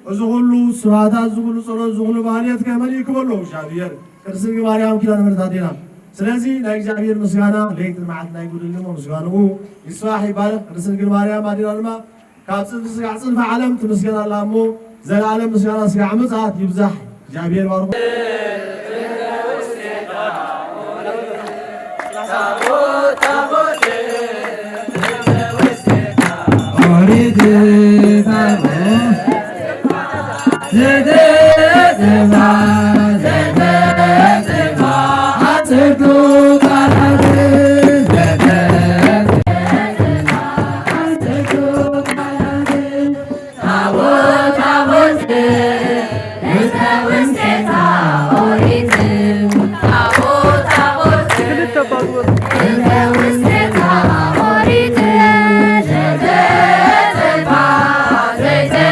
እዚ ኩሉ ስብሃታት፣ እዚ ኩሉ ጸሎት፣ እዚ ኩሉ ማህሌት ከ መን ይእክቦ ኣሎ? እግዚኣብሔር። ቅድስት ድንግል ማርያም ኪዳነ ምሕረት ኣዴና። ስለዚ ናይ እግዚኣብሔር ምስጋና ለይትን መዓልትን ኣይጉድልን እሞ ምስጋንኡ ይስራሕ ይባረኽ። ቅድስት ድንግል ማርያም ኣዴና ድማ ካብ ጽንፊ ስጋዕ ጽንፊ ዓለም ትምስገን ኣላ እሞ ዘለዓለም ምስጋና ስጋዕ ምጽኣት ይብዛሕ። እግዚኣብሔር ይባርኹ። ኦሪት ዘጸአት ዘተጽፋ ዘተጽፋ ዓሰርቱ ቃላት ዘተጽፋ ዓሰርቱ ቃላት ታቦት ታቦት እስከ ውስቴታ ኦሪት ታቦት ታቦት ክልተ ባዝወር እስከ ውስቴታ ኦሪት ዘተጽፋ ዘተጽፋ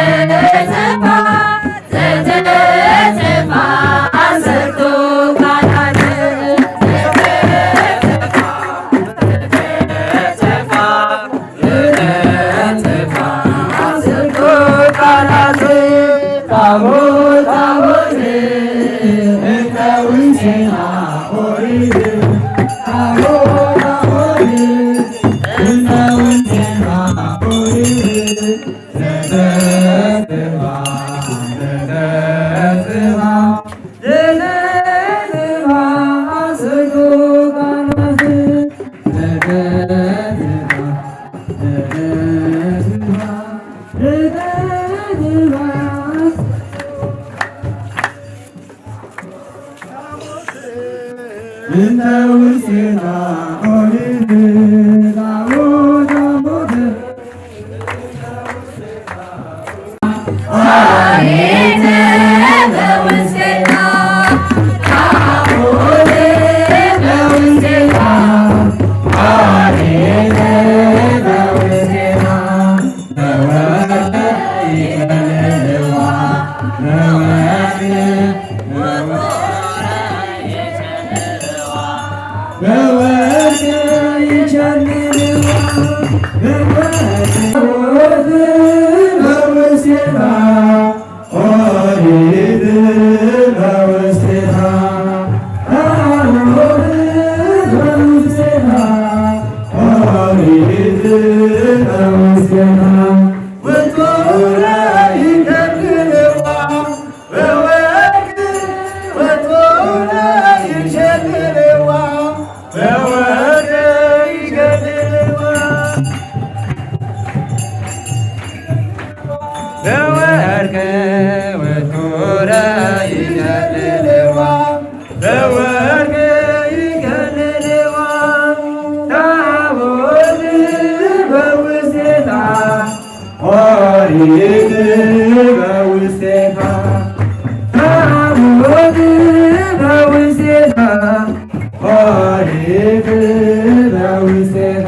በወርቅ ወትረ ይከልልዋ፣ በወርቅ ይከልልዋ። ታቦት በውስቴታ፣ ኦሪት በውስቴታ፣ ታቦት በውስቴታ፣ ኦሪት በውስቴታ።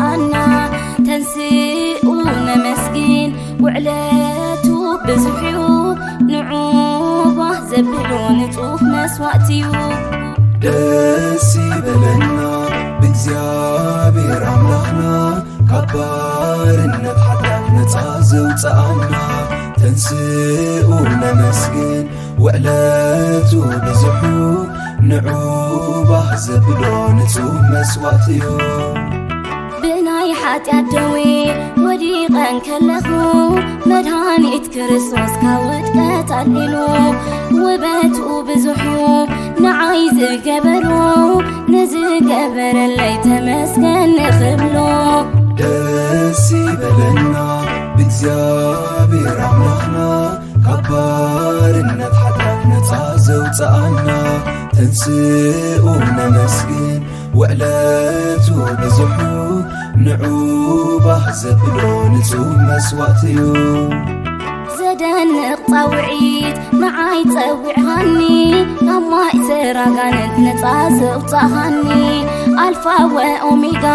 ኣና ተንስኡ ነመስግን፣ ውዕለቱ ብዙሕ እዩ፣ ንዑ ባህ ዘብሎ ንጹህ መስዋእቲ እዩ። ደስ ይበለና ብእግዚኣብሔር ኣምላኽና፣ ካብ ባርነት ሓጢኣት ነጻ ዘውጽኣና። ተንስኡ ነመስግን፣ ውዕለቱ ብዙሕ እዩ፣ ንዑ ባህ ዘብሎ ንጹህ መስዋእቲ እዩ። ብናይ ሓጢኣት ደዌ ወዲቐ እንከለኹ፣ መድሃኒት ክርስቶስ ካብ ውድቀት ኣልዒሉ፣ ውበቱ ብዙሕ እዩ፣ ንዓይ ዝገበሮ፣ ንዝገበረለይ ተመስገን ንኽብሎ። ደስ ይበለና ብእግዚኣብሔር ኣምላኽና፣ ካብ ባርነት ሓጢኣት ነጻ ዘውጽኣና። ተንስኡ ነመስግን፣ ውዕለቱ ብዙሕ እዩ፣ ንዑ ባህ ዘብሎ ንጹህ መስዋእቲ እዩ። ዘደንቕ ጻውዒት ንዓይ ጸዊዕኻኒ፣ ናብ ማይ ሰራጋነት ነጻ ዘውጻኻኒ። ኣልፋ ወኦሜጋ፣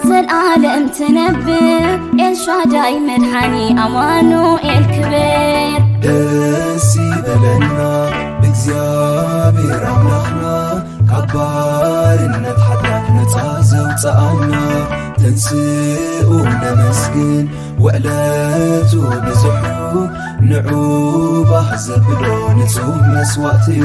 ዘልኣለም ትነብር፣ ኤልሻዳይ መድሓኒ፣ ኣማኑኤል ክብር። ደስ ይበለና ብእግዚኣብሔር ኣምላኽና፣ ካብ ባርነት ሓጢኣት ነጻ ዘውጽኣና። ተንስኡ ነመስግን፣ ውዕለቱ ብዙሕ እዩ፣ ንዑ ባህ ዘብሎ ንጹህ መስዋእቲ እዩ።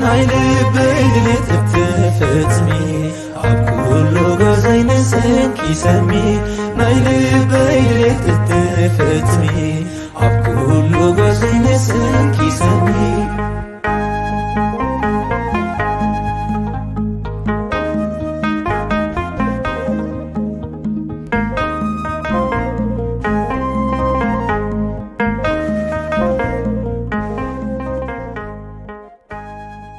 ናይ ልበይ ድሌት እትፍጽሚ ኣብ ኩሉ ገዛይ ንስንኪ ሰሚ ናይ ልበይ ድሌት እትፍጽሚ